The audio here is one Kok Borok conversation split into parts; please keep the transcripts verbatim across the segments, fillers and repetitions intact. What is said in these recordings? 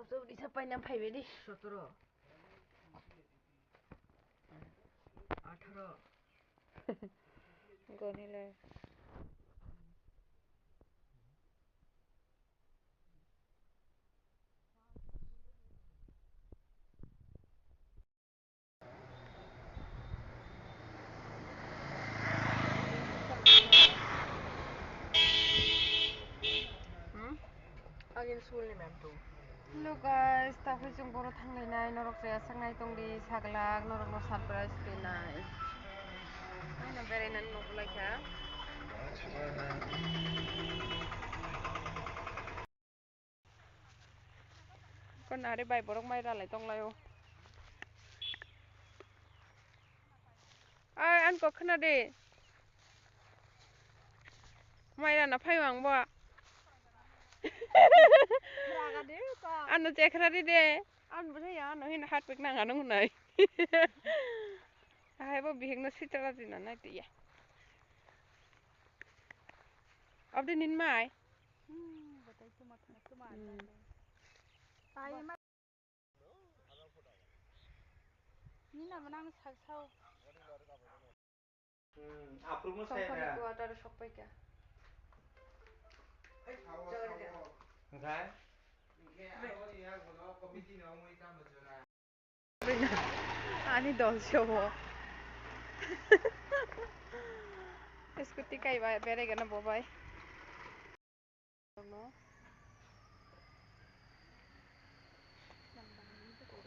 Chobri sa paina phaibai di. Sotoro. Atharo. Gonile. Hmm? Agin school ni ma'am tu. Hello guys, takhai chwng boro thanglainai, norok chaya saknai tongdi, saglak, norokno surprise khainai. Aino berainani nukulaikha. Kon are bai borok mai ralai tonglaio. Ai, an kok khna de. Mai rana phai ang bo. Raga de ka. Ano chekra di de. An bo ya, ano hin hat pik nang ano nai. Ai bo bihek no sitra di na nai tiya. Abdi nin mai. Hmm, batai tu mat tu mat. Hmm. Ai ma. Nina manang sak sao. Hmm, aprung no saya Songkoni da. Kuatar sokpai kha. Hai, thawa, Jor thawa. Enggak. Ani dol se bo. Scooty kai bai, berai gana bo bai.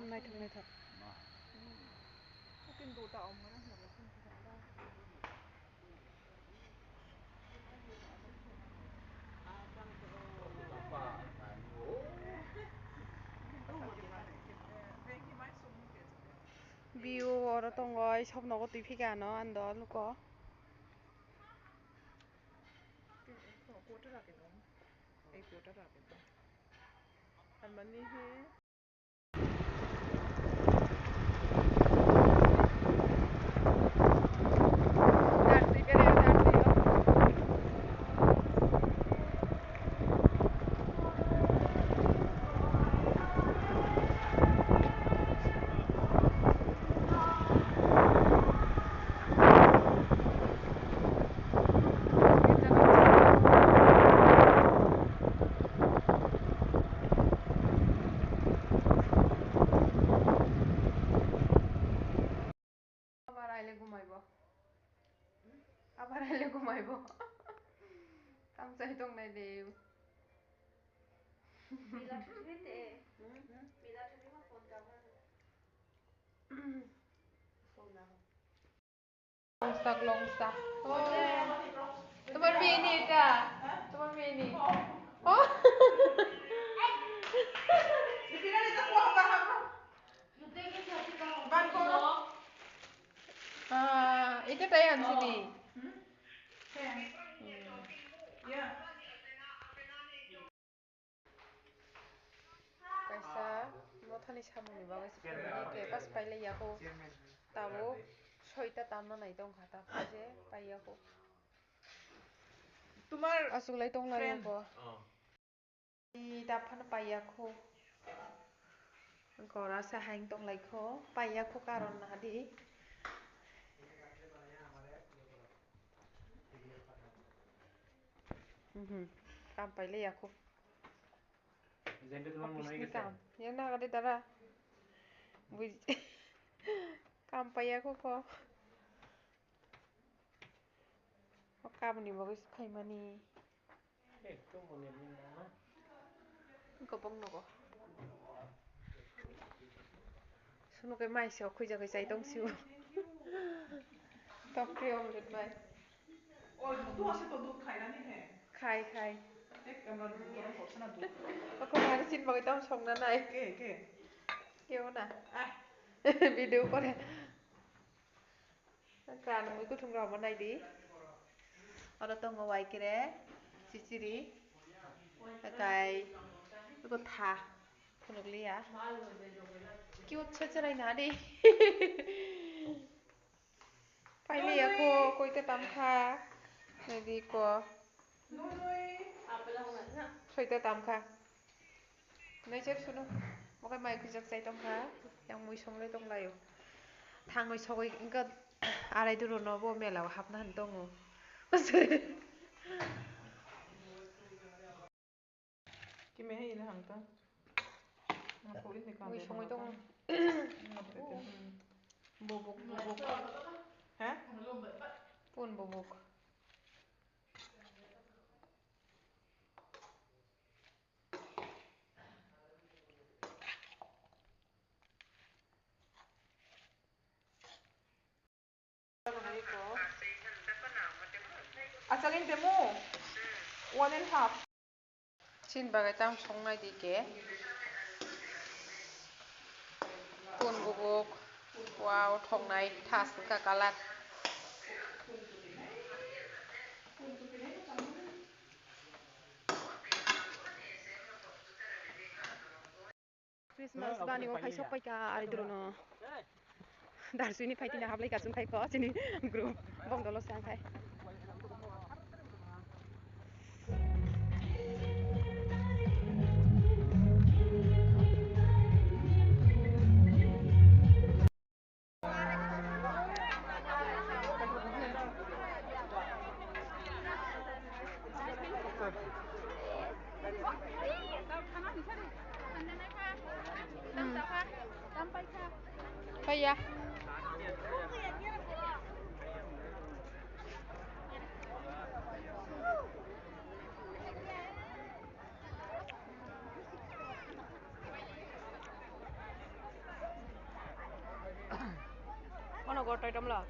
Naithok, naithok. View oro tongo, ai sop nogo twi phika ano, ando luko. Abar aile gumaibo. Abar aile gumaibo. Tamsai tongnai de. Bila thudi de. Bila thudi ma phone ka. Phone na. Longsa, longsa. Oh. তোমার মেয়ে নি এটা? তোমার মেয়ে নি? Oh. Ah, ita tayo ang sini. Kaisa mothani samungni bagwi se phaimani khe pas pailai yago. Tabuk soita tamna nai tongkha, ta khe je pai yago. Tumar aswk lai tong lai friend. Yago. Oh. Ni ta phano pai yago. Gora se haing tong lai kho, pai yago karon na di. Mhm. Kam pailai yago. Office ni kam. Yang na gade dara. Buj-, kam paiya kho kho. O kam ni bagwi se phaimani. Ekdom mone ni na. Gobong nogo. Suno ke mai se okhoi jagai chai tong siu. Tokri omelette bai. Oi, dudh ase to, dudh khai na ni he? Khai, khai. Ek, amra dudh gorong korse na dudh. Ako mari sin bagwi tam song na nai. Ke, ke? Keo na. Ah. Video kore. Kra nungwi kuthung rok bo nai di. Oro tongo waikre, chichiri, hakai, iko tha, phunukliya. Cute se cherai na di. Pailiya kho, koita tamkha. Nai di ko. Soita tamkha. Naisar sunu, bo khe mai khuijak chai tongkha, yang mui songlai tonglaio. Thangwi sogwi wngkha, arai duro no bo mela o hapna han tongo. Kime hai ina hangta. Mui songwi tongo. Bubuk, bubuk. Ha? Pun bubuk. Acha lin temo. One and half. Chini bagwi tamo songnai di khe. Pun bubuk. Wow, thoknai thas wngkha colour. Christmas bani o phai sok paikha ari duro no. Darsui ni phai tini hablai ka chwng khai kho chini group bong dolo sang khai. Kaya. Ono gotai tomla.